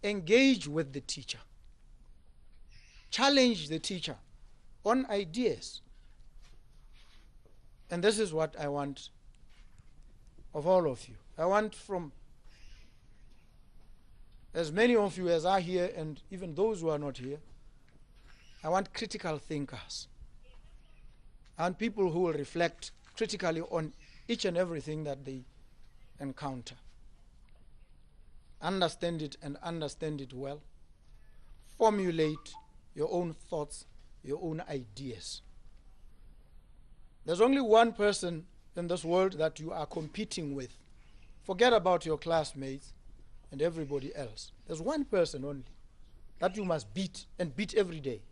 Engage with the teacher. Challenge the teacher on ideas. And this is what I want of all of you. I want from as many of you as are here and even those who are not here, I want critical thinkers and people who will reflect critically on each and everything that they encounter. Understand it and understand it well. Formulate your own thoughts, your own ideas. There's only one person in this world that you are competing with. Forget about your classmates and everybody else. There's one person only that you must beat and beat every day,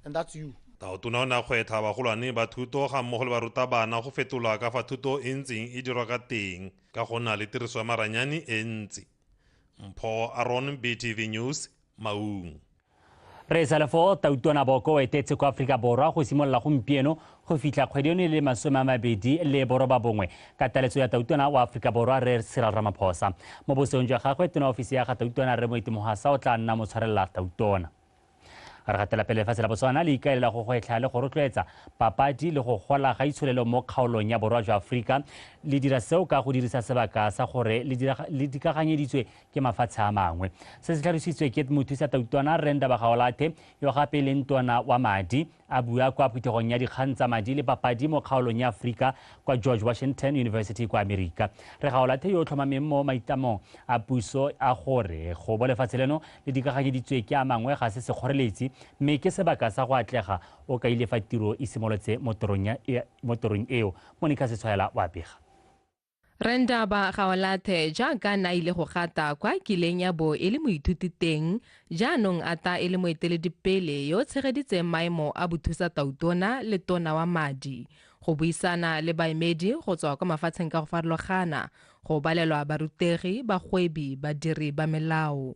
and that's you. Tautona o ne a gwetlha bagolwane ba thuto ga mmogo le barutabana go fetola ka fa thuto e ntseng e dirwa ka teng ka go nna le tiriso ya maranyane e ntsi. Mpho Aron, BTV News, Maung. Re sa le foo, Tautona Boko o etetse kwa Aforika Borwa go simolola gompieno go fitlha kgwedi eno e le 29 ka taletso ya Tautona wa Aforika Borwa Rre Cyril Ramaphosa. Mo boseong jwa gagwe, tona ofisi ya ga Tautona Rre Moeti Mohwasa o tla nna motshwarelela Tautona. Re gatela pele, lefatshe la Botswana le ikaelela go gwetlha le go rotloetsa papadi le go gola ga itsholelo mo kgaolong ya borwa jwa Aforika. Le dira seo ka go dirisa sebaka sa gore le dikaganyeditswe ke mafatshe a mangwe. Se se tlhalositswe ke mothusa Tautona Rre Ndaba Gaolathe, yo gape e leng tona wa madi, a bua kwa phuthegong ya dikgang tsa madi le papadi mo kgaolong ya Aforika kwa George Washington University kwa Amerika. Rre Gaolathe, yo o tlhomameng mo maitamong a puso a gore go bo lefatshe leno le dikaganyeditswe ke a mangwe ga se sekgoreletsi mme ke sebaka sa go atlega, o kaile fa tiro e simolotse mo torong eo. Monica Setshwaela wa bega. Rre Ndaba Gaolathe, jaaka na ile go gata kwa kileng ya bo e le moithuti teng, jaanong a ta e le moeteledipele yo o tshegeditseng maemo a bothusa tautona le tona wa madi, go buisana le baemedi go tswa kwa mafatsheng ka go farologana, go balelwa barutegi, bagwebi, badiri ba melao.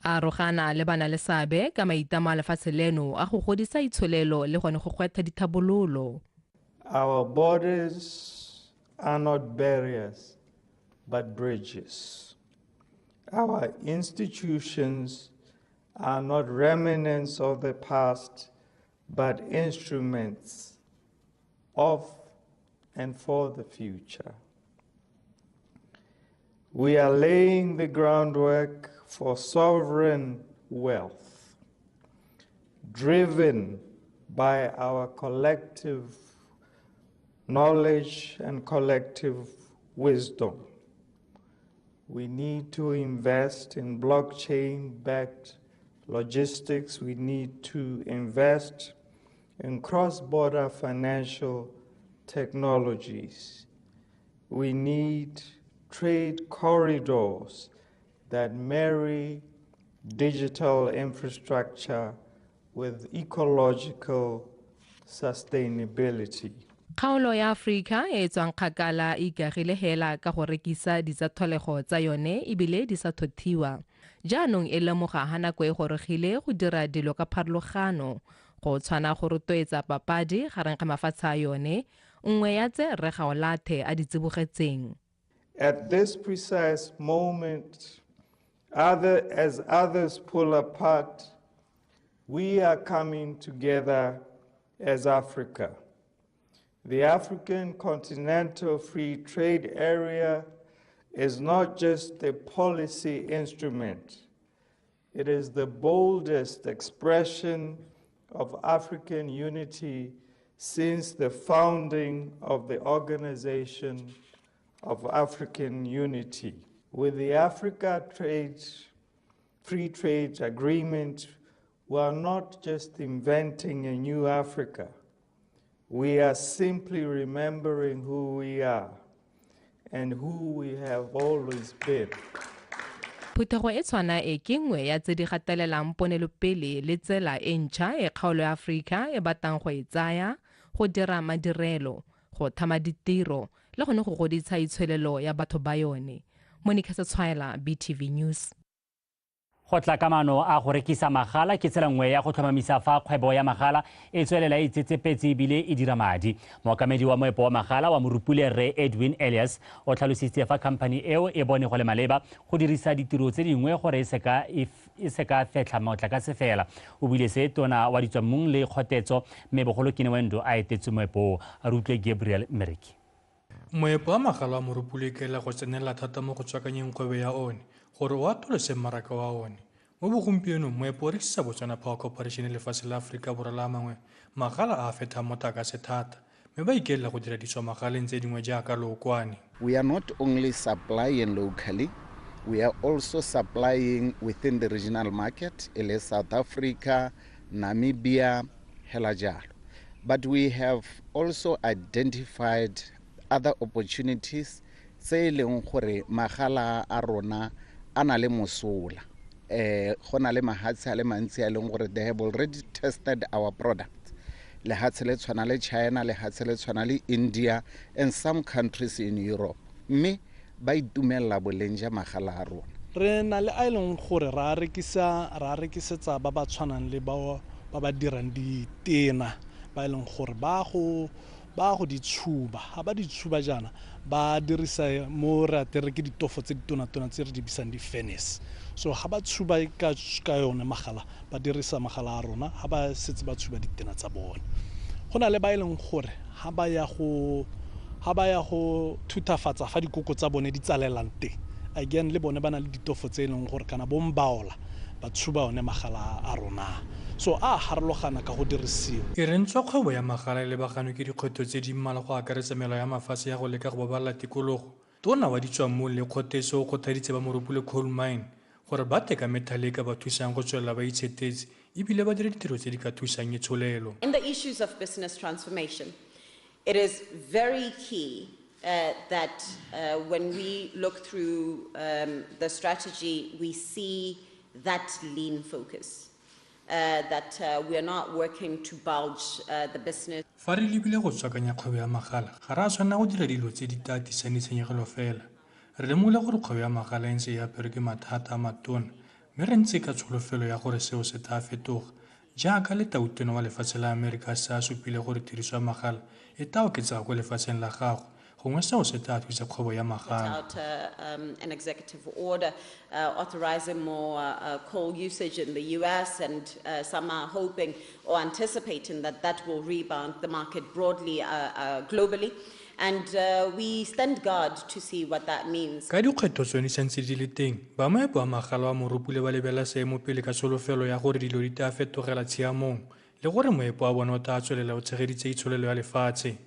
A arogana le bana le seabe ka maitlamo a lefatshe leno a go godisa itsholelo le gone go gwetha dithabololo. Our borders are not barriers, but bridges. Our institutions are not remnants of the past, but instruments of and for the future. We are laying the groundwork for sovereign wealth, driven by our collective knowledge and collective wisdom. We need to invest in blockchain-backed logistics. We need to invest in cross-border financial technologies. We need trade corridors that marry digital infrastructure with ecological sustainability. Kgaolo ya Aforika e e tswang kgakala e ikagile hela ka go rekisa ditsatlholego tsa yone ebile di sa thothiwa. Jaanong e lemoga ha nako e gorogile go dira dilo ka pharologano, go tshwana go rotloetsa papadi gareng ga mafatshe a yone, nngwe ya tse Rre Gaolathe a di tsibogetseng. At this precise moment, as others pull apart, we are coming together as Africa. The African Continental Free Trade Area is not just a policy instrument. It is the boldest expression of African unity since the founding of the Organization of African Unity. With the Africa Free Trade Agreement, we are not just inventing a new Africa. We are simply remembering who we are and who we have always been. Phuthego e tshwana e ke nngwe ya tse di gatelelang ponelopele le tsela e ntšha e kgaolo ya Aforika e batlang go e tsaya go dira madirelo, go thama ditiro le gone go godisa itsholelo ya batho ba yone. Monica Setshwaela, BTV News. Go tla ka maano a go rekisa magala ke tsela nngwe ya go tlhomamisa fa kgwebo ya magala e tswelela e itsetsepetse ebile e dira madi. Mookamedi wa moepo wa magala wa Morupule Rre Edwin Elias o tlhalositse fa khamphani eo e bone go le maleba go dirisa ditiro tse dingwe gore e seka fetlha motlakase fela. O buile se tona wa ditswammung le kgotetso mme bogolo Kine Wendo a etetse moepo. A re utlwe Gabriel Mmereki. Moepo wa magala wa Morupule ikaelela go tsenelela thata mo go tswakanyeng kgwebo ya one gore o atolose mmaraka wa one. Mo bogompienong moepo o rekisa Botswana Power Corporation lefatshe la Aforika Borwa la mangwe magala a a fethang motlakase thata, mme ba ikaelela go dira ditswamagaleng tse dingwe jaaka lookwane. We are not only supplying locally, we are also supplying within the regional market, e le South Africa, Namibia, hela jalo. But we have also identified other opportunities tse e leng gore magala a rona a na le mosola. Go na le mahatshe a le mantsi a leng gore they have already tested our product. Lehatshe le tshwana le China, lehatshe le tshwana le India and some countries in Europe. Mme ba itumella boleng ja magala a rona. Re na le a e leng gore ra rekisetsa ba ba tshwanang le ba ba dirang ditena, ba e leng gore ba go di tshuba. Ha ba di tshuba jaana ba dirisa mo re atere ke ditofo tse ditonatona tse re di bisang di-furnace. So ha ba tshuba ka yone magala, ba dirisa magala a rona ha ba setse ba tshuba ditena tsa bone. Go na le ba e leng gore ha ba ya go thuthafatsa fa dikoko tsa bone di tsalelang teng, again le bone ba na le ditofo tse e leng gore kana bo mbaola ba tshuba one magala a rona. So a harologana ka go dirisiwa. E re ntswa kgwebo ya magala e lebaganwe ke dikgwetlho tse di mmalwa go akaretsa melao ya mafatshe ya go leka go babalela tikologo. Tona wa ditswammung le kgotetso o kgothaditse ba Morupule Coal Mine gore ba teka methale e ka ba thusang go tswelela ba itshetetse ebile ba dire ditiro tse di ka thusang itsholelo. In the issues of business transformation, it is very key that when we look through the strategy, we see that lean focus. That we are not working to bulge the business. Fa re lebile go tswakanya kgwebo ya magala, ga re a tshwanela go dira dilo tse di tla tisang ditshenyegelo fela. Re lemogile gore kgwebo ya magala e ntse e aperwe ke mathata a matona, mme re ntse ka tsholofelo ya gore seo se tla fetoga. Jaaka le tautona wa lefatshe la Amerika se a supile gore tiriso ya magala e tla oketsega kwa lefatsheng la gagwe, gongwe seo se tla thusa kgwebo ya magala. Out an executive order authorizing more coal usage in the US, and some are hoping or anticipating that that will rebound the market broadly globally. And we stand guard to see what that means. Ka dikgwetlho tsone santse di le teng, ba moepo wa magala wa Morupule ba lebelela seemo pele ka tsholofelo ya gore dilo di tla fetogela tshiamong le gore moepo wa bone o tla tswelela o tshegeditse itsholelo ya lefatshe.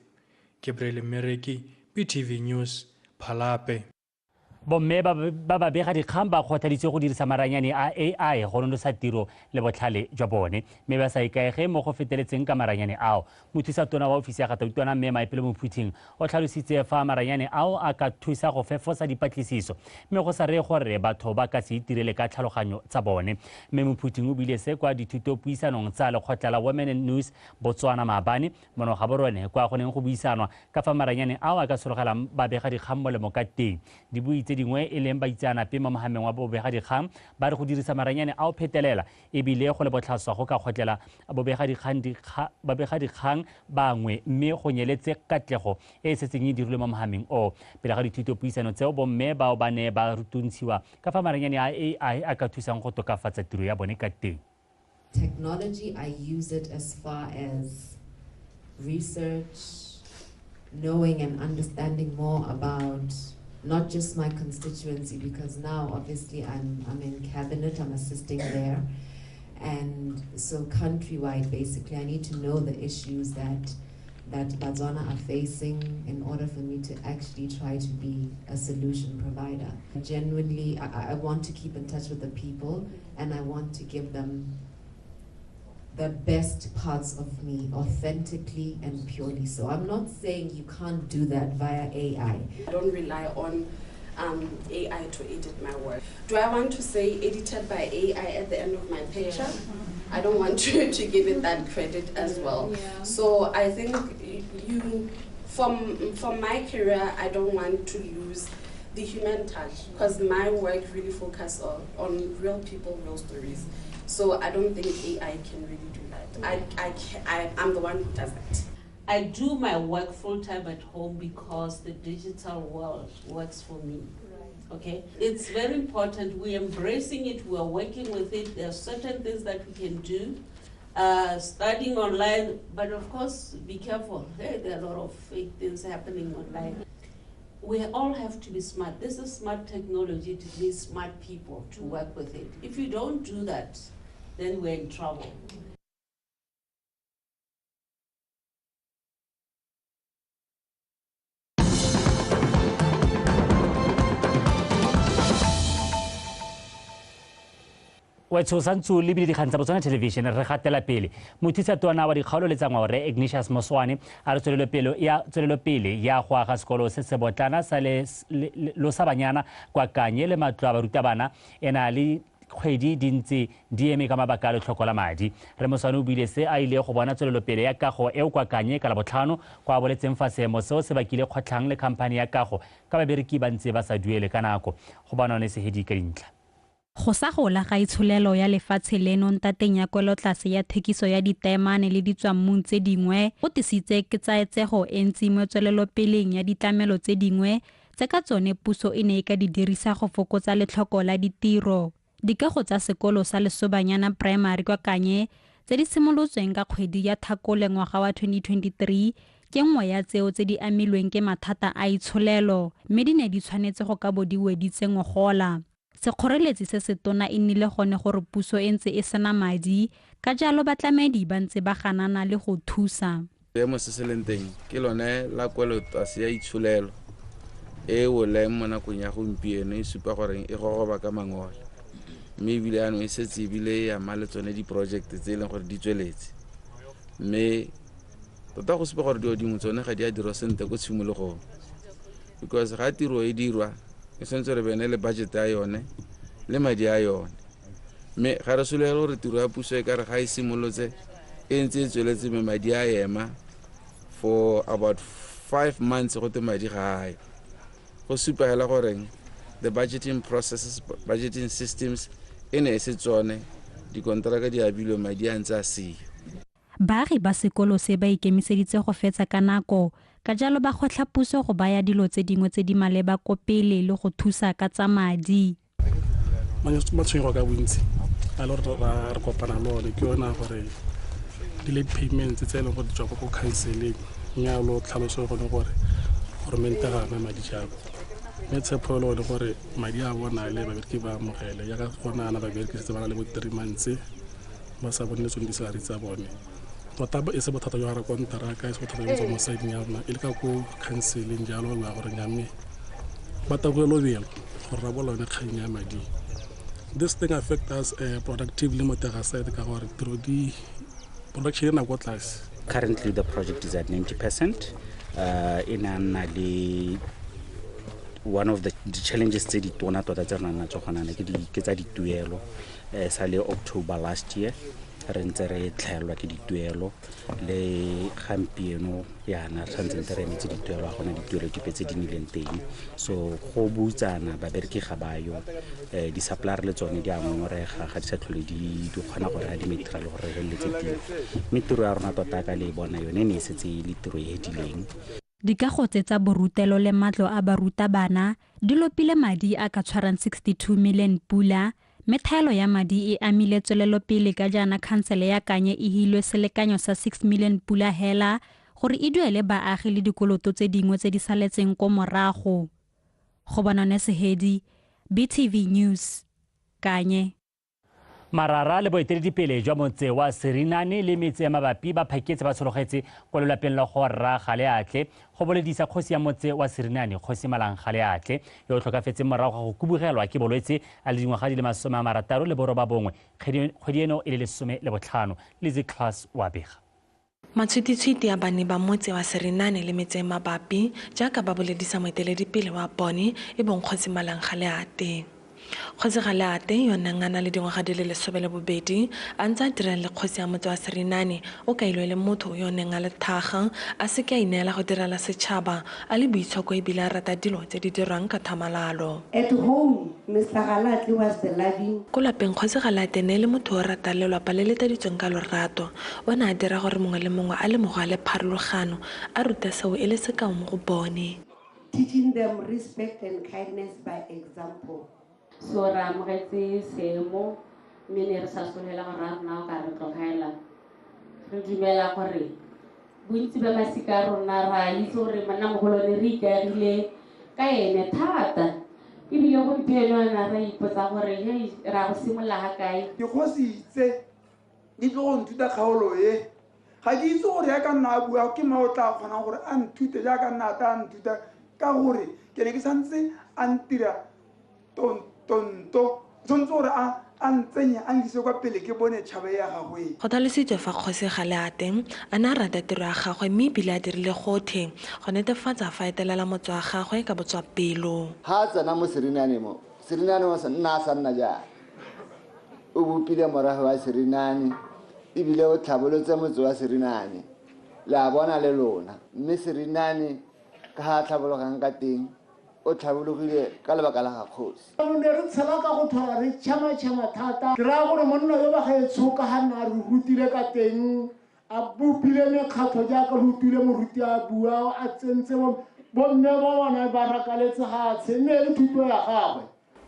Gabriel Mmereki, BTV News, Phalape. Bomme ba ba bega dikgang ba kgothaditswe go dirisa maranyane a AI go nonosa tiro le botlhale jwa bone, mme ba sa ikaege mo go feteletseng ka maranyane ao. Mothusa tona wa ofisi ya Gatautwana mme Maipelo Mophuting o tlhalositse fa maranyane ao a ka thusa go fefosa dipatlisiso, mme go sa reye gore batho ba ka se itirele ka tlhaloganyo tsa bone. Mme Mophuting o buile se kwa dithutopuisanong tsa lekgotla la Women in News Botswana maabane mono Gaborone, kwa go neng go buisanwa ka fa maranyane ao a ka sologelang babega dikgang molemo ka teng. Dibui tse dingwe e leng baitseanape mo mohameng wa bobegadikgang ba re go dirisa maranyane ao phetelela ebile go le botlhaswa go ka kgotlela babegadikgang bangwe, mme go nyeletse katlego e e setseng e dirilwe mo mohameng o. Pele ga dithutopuisano tseo, bomme bao ba ne ba rutuntshiwa ka fa maranyane a AI a ka thusang go tokafatsa tiro ya bone ka teng. Technology, I use it as far as research, knowing and understanding more about not just my constituency, because now obviously I'm in cabinet, I'm assisting there. And so countrywide, basically, I need to know the issues that Botswana are facing in order for me to actually try to be a solution provider. Genuinely, I want to keep in touch with the people, and I want to give them the best parts of me, authentically and purely. So I'm not saying you can't do that via AI. I don't rely on AI to edit my work. Do I want to say edited by AI at the end of my picture? Yeah. I don't want to give it that credit as well. Yeah. So I think from my career, I don't want to lose The human touch, because my work really focuses on real people, real stories. So I don't think AI can really do that. I'm the one who does that. I do my work full-time at home because the digital world works for me. Right. Okay? It's very important. We're embracing it. We're working with it. There are certain things that we can do. Studying online, but of course, be careful. Hey, there are a lot of fake things happening online. We all have to be smart. This is smart technology. It needs smart people to work with it. If you don't do that, then we're in trouble. Wetso santse le bile dikgang tsa Botswana Television re gatela pele. Mothusa tona wa dikgaolo le tsa ngwao Rre Ignatius Moswane a re tswelelopele ya go aga sekolo se se botlana sa Losabanyana kwa Kanye le matlo a barutabana e na le kgwedi di ntse di eme ka mabaka a letlhoko la madi. Rre Moswane o buile se a ile go bona tswelelopele ya kago eo kwa Kanye ka Labotlhano kwa boletseng fa seemo seo se bakile kgotlhang le khamphani ya kago ka babereki ba ntse ba sa duele ka nako. Go bona one Sehedi ka dintlha. Go sa gola ga itsholelo ya lefatshe leno ntateng ya kwelotlase ya thekiso ya ditaemane le ditswammung tse dingwe go tisitse ketsaetsego e ntsi mo tswelelopeleng ya ditlamelo tse dingwe tse ka tsone puso e ne e ka di dirisa go fokotsa letlhoko la ditiro. Dikago tsa sekolo sa Lesobanyana Primary kwa Kanye tse di simolotsweng ka kgwedi ya Tlhakole ngwaga wa 2023 ke nngwe ya tseo tse di amilweng ke mathata a itsholelo mme di ne di tshwanetse go ka bo di weditse ngogola. Sekgoreletsi se se tona e nnile gone gore puso e ntse e sena madi, ka jalo batlamedi ba ntse ba ganana le go thusa. Seemo se se leng teng ke lone la kwelotlase ya itsholelo e oleng mo nakong ya gompieno e supa gore e gogoba ka mangole, mme ebile jaanong e setse ebile e ama le tsone diporojekte tse e leng gore di tsweletse, mme tota go supa gore dilo dingwe tsone ga di a dirwa sentle ko tshimologong, because ga tiro e dirwa e tshwanetse re bene le budget ya yone le madi a yone, mme ga re sologele gore tiro ya puso e kare ga e simolotse e ntse e tsweletse mme madi a ema for about 5 months gote madi ga ayo. Go supa hela goreng the budgeting processes, budgeting systems e ne e se tsone, dikonteraka di abilwe madi a ntse a seyo. Baagi ba sekolo se ba ikemiseditse go fetsa ka nako, ka jalo ba gwetlha puso go baya dilo tse dingwe tse di maleba ko pele le go thusa ka tsa madi. Matshwenyego ka bontsi a le gore re kopana le one ke yona gore di-late payments tse e leng gore di tswa ko counseleng, mme a lo tlhaloso gone gore goromente ga ana madi jalo. Mme tshepo e le gone gore madi a bona le babereki ba amogele, jaaka go nagana babereki setse ba na le bo 3 months ba sa bone tsone disalary tsa bone. Tota e se bothata jwa rakonteraka, e se bothata jwa mo sideng ya rona, e le ka ko counseleng jalo ba gore mme ba taboge lobelo gore rarabolla yone kgang ya madi. This thing affect us productively mo tega side ka gore tiro di production e na kwa tlase. Currently the project is at 90%. E na nna le one of the challenges tse di tona tota tse re nang natso gona ke tsa dituelo. Sa le October last year re ntse re tlhaelwa ke dituelo, le gampieno yana re tshwanetse ntse re emetse dituelo, ga gona dituelo dipe tse di nnileng teng. So go butsana babereki ga ba yo, di-supplier le tsone di a ngongorega, ga di sa tlhole di kgona gore a di-material gore re feleletse tiro. Mme tiro ya rona tota ka le e bona yone e ne e setse e le tiro e edileng. Dikago tse tsa borutelo le matlo a barutabana di lopile madi a ka tshwarang 62 million pula, mme thaelo ya madi e amile tswelelopele ka jaana khansele ya Kanye e hilwe selekanyo sa 6 million pula hela gore e duele baagi le dikoloto tse dingwe tse di saletseng ko morago. Go bonone Sehedi, BTV News, Kanye. Marara le boeteledipele jwa motse wa Serinane le metse ya mabapi ba phaketse ba tshologetse kwa lelapeng la go rra Galeatle go boledisa kgosi ya motse wa Serinane, Kgosi Malang Galeatle, yo o tlhokafetseng morago ga go kubugelwa ke bolwetse a le dingwaga di le 69 kgwedi eno e le 15. Lizzy Class wa bega. Matshwititshwiti a banni ba motse wa Serinane le metse mabapi jaaka ba boledisa moeteledipele wa bone e bong Kgosi Malang Galeatle. Kgosi Galeate yo neng a na le dingwaga di le 12 a ntse a direla le kgosi ya motse wa Serinane o kailwe le motho yo neng a le thaga a seke a ineela go direla setšhaba a le boitshoko ebile a rata dilo tse di dirwang ka thamalalo. At home, Mr. Galeate was the loving. Ko lapeng Kgosi Galeate ne le motho o ratang lelwapa le le taditsweng ka lorato. O ne a dira gore mongwe le mongwe a lemogo a le pharologano a ruta seo e le sekao mo go bone. Teaching them respect and kindness by example. So re amogetse seemo mme ne re sa solofela gore a rona o ka re tlogela. Re dumela gore bontsi ba masika a rona ra itse gore monnamogolo ne re ikaegile ka ene thata. Ebile gompieno ana re ipotsa gore hei ra go simolola ga kae. Dikgosi tse di tlo go nthuta kgaolo e. Ga ke itse gore ya ka nna a bua ke mang o tla kgonang gore a nthute jaaka nna a tla nthuta ka gore ke ne ke santse a ntira tonto tshwanetse gore a ntsenye a nkise kwa pele ke bone tšhaba ya gagwe. Go tlhalositswe fa Kgosi Galeate a ne a rata tiro ya gagwe mme ebile a dirile gotlhe go netefatsa fa etelela motse wa gagwe ka botswapelo. Ha a tsena mo Serinane mo, Serinane o nna a sa nna jaana. O bopile morafe wa Serinane ebile o tlhabolotse motse wa Serinane. Le a bona le lona mme Serinane ka ha a tlhabologang ka teng o tlhabologile ka lebaka la ga kgosi. Re ne re tshela ka go tlhola re tšhama-tšhama thata. Ke raya gore monna yo ba gaetsho ka ga nna a re rutile ka teng, a bopile mekgatlho jaaka re utlwile moruti a bua, a tsentse bomme ba bona ba rakaletse gatshe, mme e le thuto ya gagwe.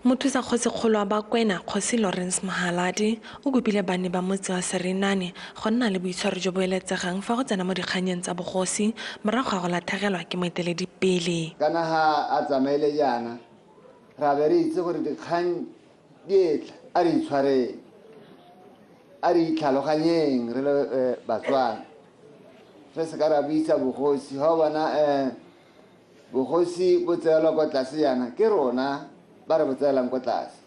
Mothusa kgosikgolo wa Bakwena Kgosi Lawrence Mohaladi o kopile banni ba motse wa Serinane go nna le boitshwaro jo bo eletsegang fa go tsena mo dikganyeng tsa bogosi morago ga go latlhegelwa ke moeteledipele. Kana ha a tsamaile jaana ra be re itse gore dikgang di etla, a re itshwareng, a re itlhaloganyeng re le Batswana. Re se ka ra buisa bogosi, ga o bona bogosi bo tseelwa kwa tlase jaana ke rona ba re bo tseelang kwa tlase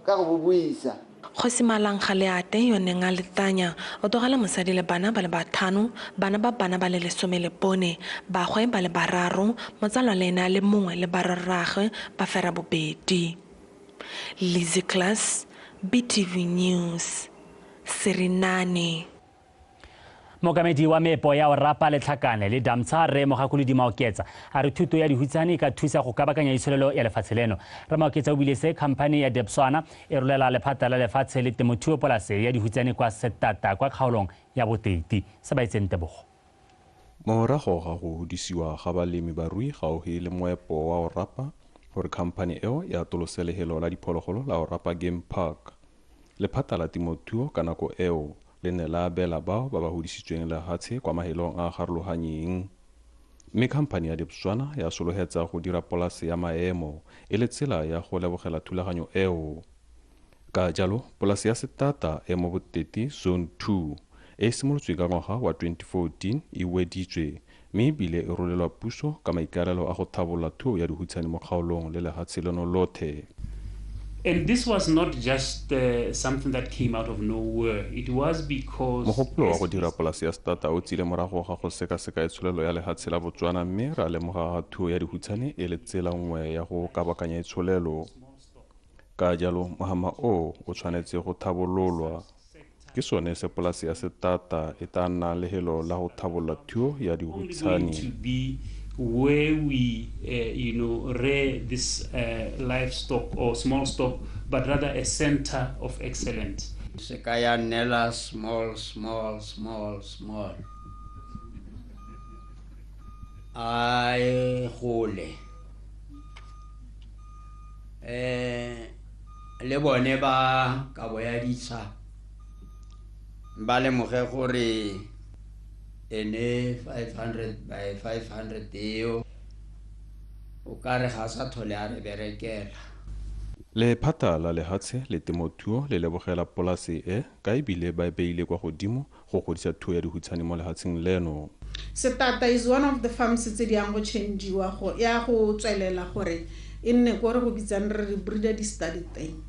ka go bo buisa. Kgosi Malang Galeate yo neng a letanya o tlogela mosadi le bana ba le 5, bana ba bana ba le 14, bagwe ba le 3, motsalwa le ene a le mongwe le barwarraagwe ba 8. Lizzy Class, BTV News, Serinane. Mookamedi wa meepo ya Orapa Letlhakane le Damtsha Rre Mogakolodi Maoketsa a re thuto ya dihutshane e ka thusa go kabakanya itsholelo ya lefatshe leno. Rre Maoketsa o buile se khamphane ya Debswana e rolela lephata la lefatshe le temothuo polase ya dihutshane kwa Setata kwa kgaolong ya Boteti. Se ba itseng Tebogo. Morago ga go hodisiwa ga balemi barui gaufi le moepo wa Orapa gore khamphane eo e atolose lefelo la diphologolo la Orapa Game Park. Lephata la temothuo ka nako eo le ne la abela bao ba ba hodisitsweng lehatshe kwa mahelong a farologanyeng. Mme khamphane ya Debswana ya solohetsa go dira polase ya maemo e le tsela ya go lebogela thulaganyo eo. Ka jalo, polase ya Setata e mo Boteti Zone 2 e simolotswe ka ngwaga wa 2014 e weditswe mme ebile e rolelwa puso ka maikaelelo a go tlhabolola thuo ya dihutshane mo kgaolong le lehatshe leno lothe. And this was not just something that came out of nowhere. It was because mogopolo wa go dira polase ya Setata o tsile morago ga go sekaseka itsholelo ya lehatshe la Botswana mme ra lemoga ga thuo ya dihutshane e le tsela nngwe ya go kabakanya itsholelo. Ka jalo mohama o o tshwanetse go tlhabololwa. Ke sone se polase ya Setata e tla nnang lefelo la go tlhabolola thuo ya dihutshane. Where we, rear this livestock or small stock, but rather a center of excellence. Sekaya nela small, small, small, small. I gole. Le bone ba kabo ya ditsha. Ba lemoge gore ene 500 by 500 eo o ka re ga sa thole a re berekela. Lephata la lehatshe le temothuo le lebogela polase e ka ebile ba e beile kwa godimo go godisa thuo ya dihutshane mo lehatsheng leno. Setata is one of the farms tse di yang go change-iwa go ya go tswelela gore e nne ko re go bitsang re breeder di study teng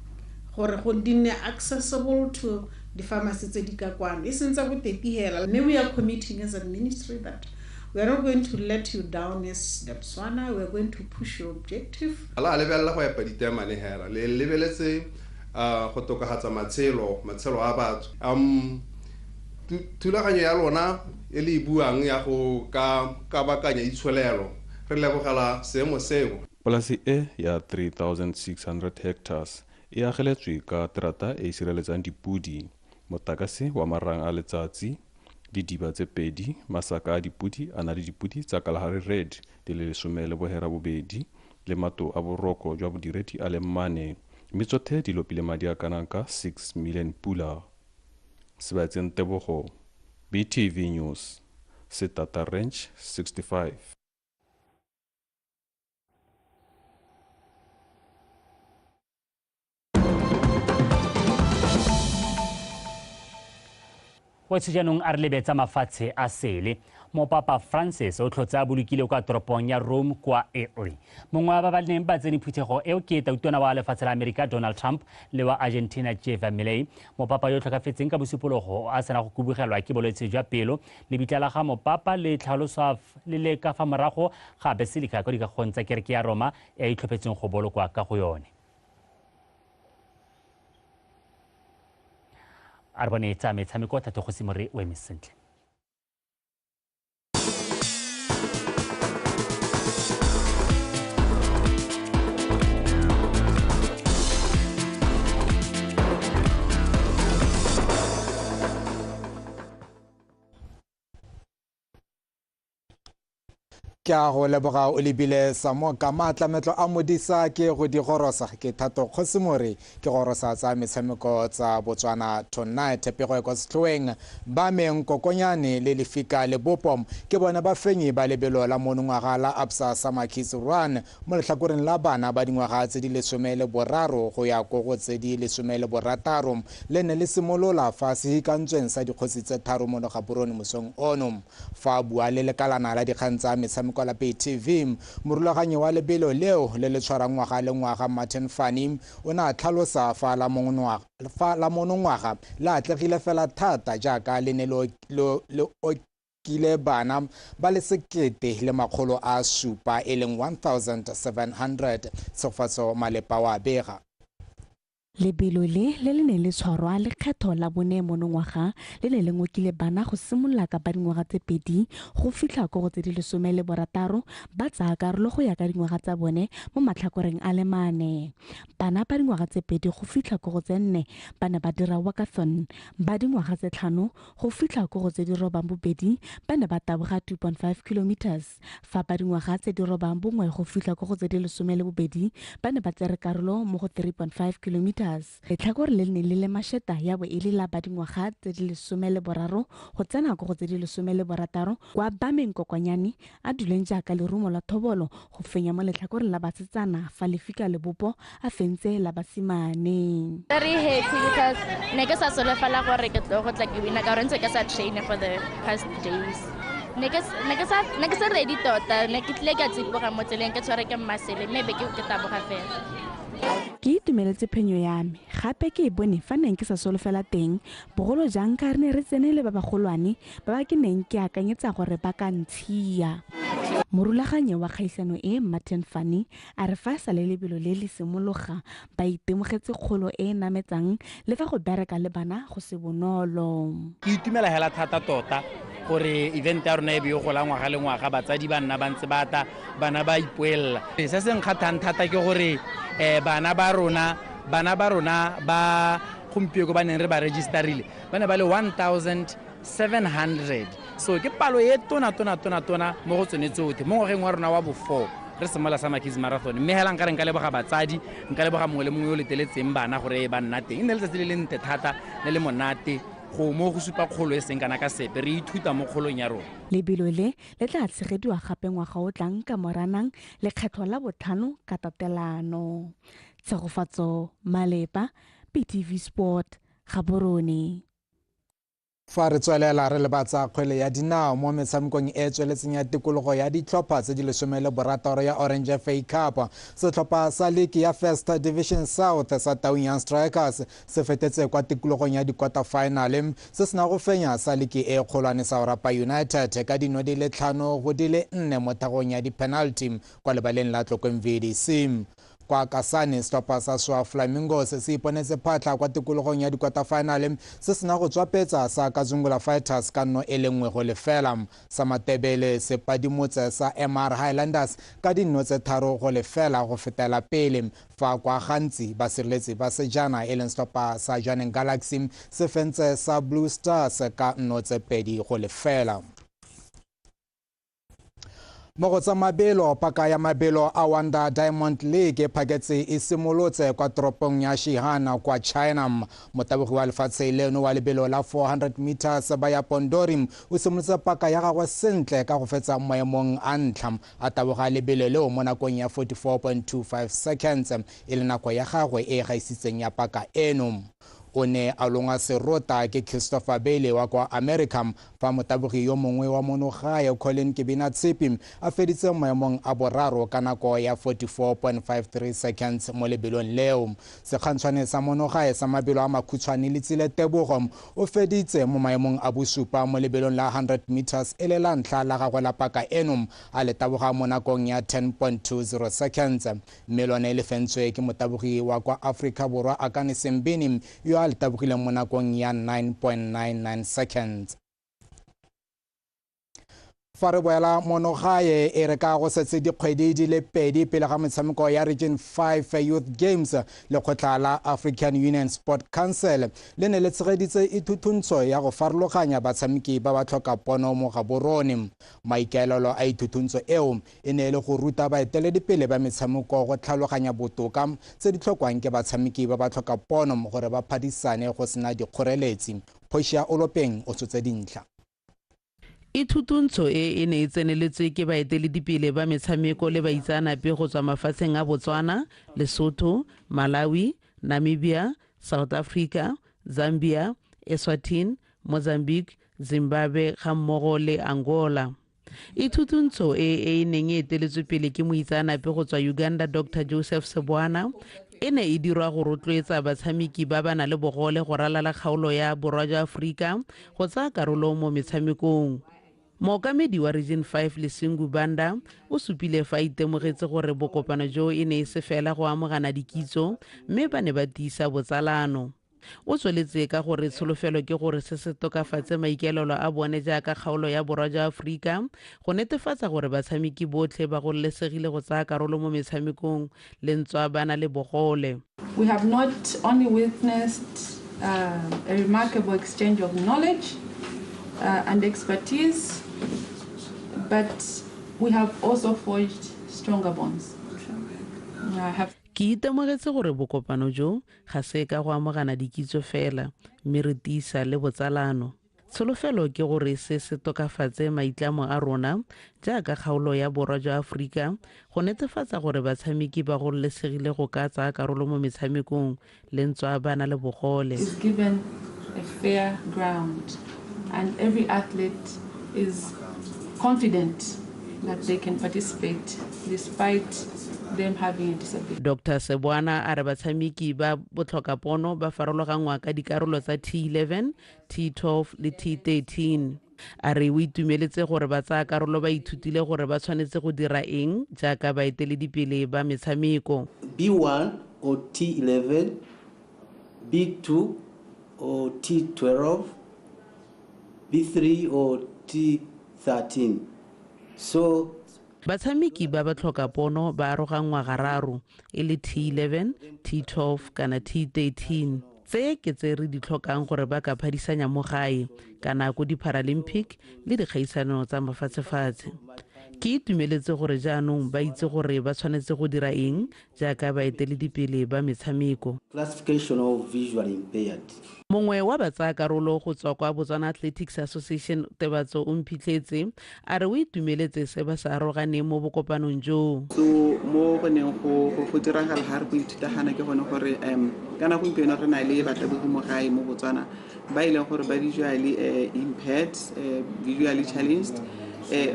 gore go di nne accessible to di-pharmacy tse di ka kwano e seng tsa Boteti hela. Mme we are committing as a ministry that We are not going to let you down as Debswana. We are going to push your objective. La lebella go epa ditemane hela le lebeletse go tokafatsa matshelo a batho. Thulaganyo ya lona e le buang ya go ka kabakanya itsholelo re lebogela seemo seo. Polasi e ya 3600 hectares e ageletswe ka terata e e sireletsang dipudi, motakase wa marang a letsatsi, didiba tse 2, masaka a dipudi a na le dipudi tsa Kalahari Red di le 18 le matlo a boroko jwa bodiredi a le 4, mme tsotlhe di lopile madi a kanang ka 6 million pula. Sebatseng Tebogo, BTV News, Setata Ranch 65. Go jaanong a re lebetsa mafatshe a sele. Mopapa Francis o tlhotse a bolokile kwa toropong ya Rome kwa Italy. Mongwe wa ba ba neng ba tsene phuthego eo ke tautona wa lefatshe la Amerika Donald Trump le wa Argentina Javier Milei. Mopapa yo tlhokafetseng ka bosupologo a sena go kubugelwa ke bolwetse jwa pelo. Lebitla la ga mopapa le tlhaloswa le le ka fa morago ga basilica kwa dikagong tsa kereke ya Roma e e itlhophetseng go bolokwa ka go yone. A re bone tsa metshameko Thato Simore o eme sentle. Ke a go leboga o lebile Samoka maatlametlo a modisa ke go di gorosa ke Thato Kgosimore ke gorosa tsa metshameko tsa Botswana Tonight. Pego e kwa setlhoeng ba meng Kokonyane le Lefika Lebopo ke bone ba fenyi ba lebelo la monongwaga la Absa Summer Kids Run mo letlhakoreng la bana ba dingwaga tse di 13 go ya ko go tse di 16. Le ne le simolola fa sehikantsweng sa dikgosi tse 3 mo Gaborone mosong ono. Fa bua le lekalana la dikgang tsa metshameko la BTV, morulaganyi wa lebelo leo le le tshwarang ngwaga le ngwaga Martin Fani o ne a tlhalosa fa la monongwaga le atlegile fela thata jaaka le ne le okile bana ba le 1700 e leng 1700. Tshegofatso Malepa wa bega. Lebelo le le ne le tshwarwa lekgetho la bone monongwaga le ne le ngokile bana go simolola ka ba dingwaga tse 2 go fitlha ko go tse di 16 ba tsaya karolo go ya ka dingwaga tsa bone mo matlhakoreng a le 4. Bana ba dingwaga tse 2 go fitlha ko go tse 4 ba ne ba dira walkathon, ba dingwaga tse 5 go fitlha ko go tse di 8 ba ne ba taboga 2.5 kilometers, fa ba dingwaga tse di 9 go fitlha ko go tse di 12 ba ne ba tsere karolo mo go 3.5 kilometers. Letlhakore le ne le le mašeta ya bo e le la ba dingwaga tse di 13 go tsena ko go tse di 16 kwa Bameng Kokonyane a duleng jaaka lerumo la thobolo go fenya mo letlhakoreng la basetsana fa Lefika Lebopo a fentse la basimane. Very happy because ne ke sa solofela gore ke tlo go tla ke wina ka gore ntse ke sa train for the past days. Ne ke sa ready tota, ne ke tlile ka tsiboga mo tseleng ke tshware ke mmasele mme be ke taboga fela. Ke itumeletse phenyo ya me gape ke e bone fa neng ke sa solofela teng, bogolo jang ka re ne re tsene le ba bagolwane ba ba ke neng ke akanyetsa gore ba ka ntshia. Morulaganyi wa kgaisano e Martin Fani a re fa sa le lebelo le le simologa ba itemogetse kgolo e e nametsang le fa go bereka le bana go se bonolo. Ke itumela hela thata tota gore event ya rona e be e gola ngwaga le ngwaga, batsadi ba nna ba ntse ba tla, bana ba ipoelela. Se se nkgathang thata ke gore bana ba rona ba gompieno ba neng re ba registerile ba ne ba le 1700, so ke palo e tona mo go tsone tsotlhe mo ngwageng wa rona wa bo-4 re simolola Summer Kids Marathon. Mme hela nka re nka leboga batsadi, nka leboga mongwe le mongwe yo o leteletseng bana gore ba nna teng. E ne letsatsi le le ntle thata, le le monate go mo go supa kgolo e seng kana ka sepe, re ithuta mo kgolong ya rona. Lebelo le le tla tshegediwa gape ngwaga o tlang ka Moranang lekgetho la 5 ka tatelano. Tshegofatso Malepa, BTV Sport, Gaborone. Fa re tswelela re lebatsa kgwele ya dinao mo metshamekong e tsweletseng ya tikologo ya ditlhopha tse di 16 ya Orange FA Cup. Setlhopha sa league ya First Division South sa Taung Young Strikers se fetetse kwa tikologong ya di-quarter final se sena go fenya sa league e kgolwane sa Orapa United ka dino di le 5-4 mo thagong ya di-penalty kwa lebaleng la Tlokweng VDC. Kwa Kasane setlhopha sa Swa Flamingos se iponetse phatlha kwa tikologong ya di-quarter final se sena go tswapetsa sa Kazungula Fighters ka 1-0. Sa Matebele se padimotse sa MR Highlanders ka dino tse 3-0 go fetela pele. Fa kwa Gantsi basireletsi ba sejana e leng setlhopha sa Jwaneng Galaxy se fentse sa Blue Stars ka 2-0. Mo go tsa mabelo, paka ya mabelo a Wanda Diamond League phaketse e simolotse kwa toropong ya Xi'an kwa China. Motabogi wa lefatshe leno wa lebelo la 400 meters Baya Pondori o simolotse paka ya gagwe sentle ka go fetsa maemong a ntlha, a taboga lebelo leo mo nakong ya 44.25 seconds e le nako ya gagwe e gaisitseng ya paka eno. O ne a longwa serota ke Christopher Bailey wa kwa America, fa motabogi yo mongwe wa monogae Colin Kebina Tshepi a feditse maemong a boraro ka nako ya 44.53 seconds mo lebelong leo. Sekgantshwane sa monogae sa mabelo a makhutshwane Letsile Tebogo o feditse mo maemong a bosupa mo lebelong la 100 meters e le la ntlha la gagwe la paka eno, a le taboga mo nakong ya 10.20 seconds. Mme lone le fentswe ke motabogi wa kwa Afrika Borwa Akane Sembini yo a le tabogileng mo nakong ya 9.99 seconds. Fa re boela monogae e re ka go setse dikgwedi di le 2 pele ga metshameko ya Region 5 Youth Games, lekgotla la African Union Sport Council le ne le tshegeditse ithutuntsho ya go farologanya batshameki ba ba tlhoka pono mo Gaborone. Maikaelelo a ithutuntsho eo e ne e le go ruta baeteledipele ba metshameko go tlhaloganya botoka tse di tlhokwang ke batshameki ba ba tlhoka pono gore ba phadisane go sena dikgoreletsi. Phošia Olopeng o tshotse dintlha. Ithutuntsho e ne e tseneletswe ke baeteledipele ba metshameko le baitseanape go tswa mafatsheng a Botswana, Lesotho, Malawi, Namibia, South Africa, Zambia, Eswatini, Mozambique, Zimbabwe ga mmogo le Angola. Ithutuntsho e neng e eteletswe pele ke moitseanape go tswa Uganda Dr. Joseph Sebwana e ne e dirwa go rotloetsa batshameki ba ba nang le bogole go ralala kgaolo ya Borwa jwa Aforika go tsaya karolo mo metshamekong. Mookamedi wa Region 5 Lesingu Banda o supile fa itemogetse gore bokopano jo e ne e se fela go amogana dikitso mme ba ne ba tiisa botsalano. O tsweletse ka gore tsholofelo ke gore se se tokafatse maikaelelo a bone jaaka kgaolo ya Borwa jwa Aforika go netefatsa gore batshameki botlhe ba gololesegile go tsaya karolo mo metshamekong le ntswa ba na le bogole. We have not only witnessed a remarkable exchange of knowledge and expertise, but we have also forged stronger bonds. Ke itemogetse gore bokopano jo ga se ka go amogana dikitso fela mme re tiisa le botsalano. Tsholofelo ke gore se se tokafatse maitlamo a rona jaaka kgaolo ya Borwa jwa Aforika go netefatsa gore batshameki ba gololesegile go ka tsaya karolo mo metshamekong le ntswa ba na le bogole. Is given a fair ground and every athlete is confident that they can participate despite them having a disability. Dr. Sebwana a re batshameki ba botlhokapono ba farologanngwa ka dikarolo tsa T11, T12 le T13. A re o itumeletse gore ba tsaya karolo ba ithutile gore ba tshwanetse go dira eng jaaka baeteledipele ba metshameko. B1 or T11, B2 or T12, B3 or T13. So batshameki ba ba tlhokapono ba aroganngwa gararo e le T11, T12 kana T13. Tse ke tse re di tlhokang gore ba ka phadisanya mo gae kana ko di-Paralympic le dikgaisano tsa mafatshefatshe. Ke itumeletse gore jaanong ba itse gore ba tshwanetse go dira eng jaaka baeteledipele ba metshameko. Classification of visually impaired. Mongwe wa batsayakarolo go tswa kwa Botswana Athletics Association Tebatso Omphitlhetse a re o itumeletse se ba sa aroganeng mo bokopanong joo. So mo go neng go diragala ga re go ithuta gana ke gone gore kana gompieno re na le batlabogi mo gae mo Botswana ba e leng gore ba visually impaired, visually challenged,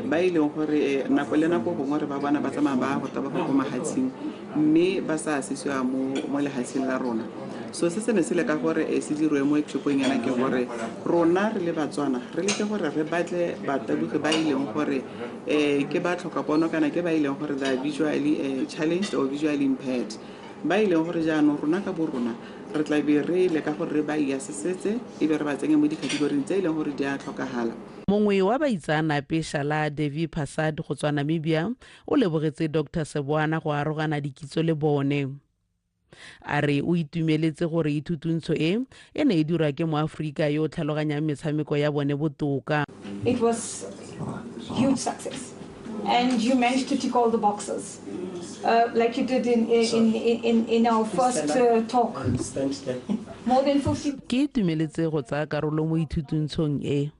ba e leng gore nako le nako gongwe re ba bona ba tsamaya ba go taboga ko mahatsheng mme ba sa asisiwa mo lehatsheng la rona. So se ne se le ka gore se dirwe mo workshopong yana ke gore rona re le Batswana re leke gore re batle batabogi ba e leng gore ke ba tlhokapono kana ke ba e leng gore they are visually challenged or visually impaired, ba e leng gore jaanong rona ka bo rona re tla be re leka gore re ba iasesetse e be re ba tsenye mo dikhategoring tse e leng gore di a tlhokagala. Mongwe wa baitseanape Shala Devi Prasad go tswa Namibia o lebogetse Dr Seboana go arogana dikitso le bone. A re o itumeletse gore ithutuntsho e ne e dirwa ke moAforika yo o tlhaloganyang metshameko ya bone botoka. It was huge success and you managed to tick all the boxes like you did in our first talk. More than 50. Ke itumeletse go tsaya karolo mo ithutuntshong e.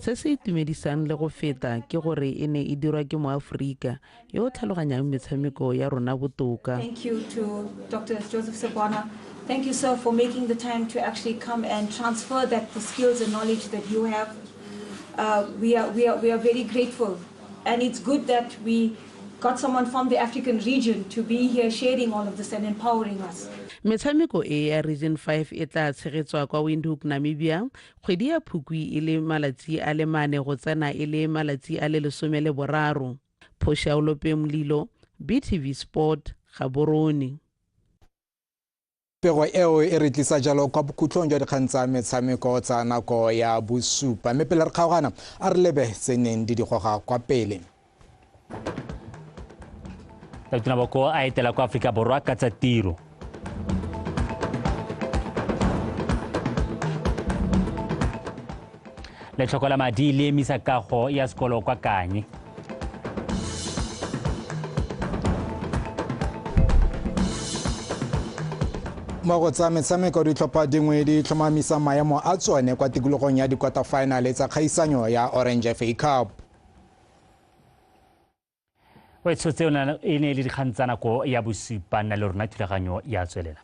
Se se itumedisang le go feta ke gore e ne e dirwa ke moAforika yo o tlhaloganyang metshameko ya rona botoka. Thank you to Dr. Joseph Sebwana. Thank you, sir, for making the time to actually come and transfer that the skills and knowledge that you have. We are very grateful, and it's good that we got someone from the African region to be here sharing all of this and empowering us. Metshameko e ya Region 5 e tla tshegetswa kwa Windhoek, Namibia, kgwedi ya Phukwi e le malatsi a le 4 go tsena e le malatsi a le 13. Phosha Olope Mlilo, BTV Sport, Gaborone. Pego eo e re tlisa jalo kwa bokhutlong jwa dikgang tsa metshameko tsa nako ya bosupa, mme pele re kgaogana a re lebe tse neng di goga kwa pele. Tautona Boko a etela kwa Aforika Borwa ka tsa tiro. Letlhoko la madi le emisa kago ya sekolo kwa Kanye. Mo go tsa metshameko ditlhopha dingwe di tlhomamisa maemo a tsone kwa tikologong ya di-quarter final tsa kgaisanyo ya Orange FA Cup. O tshotse e ne e le dikgang tsa nako ya bosupa, nna le rona thulaganyo ya tswelela.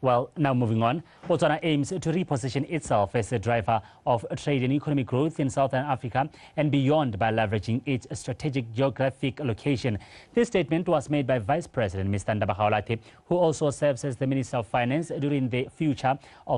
Well, now moving on, Botswana aims to reposition itself as a driver of trade and economic growth in Southern Africa and beyond by leveraging its strategic geographic location. This statement was made by Vice President Mr. Ndaba Gaolathe, who also serves as the Minister of Finance during the Future of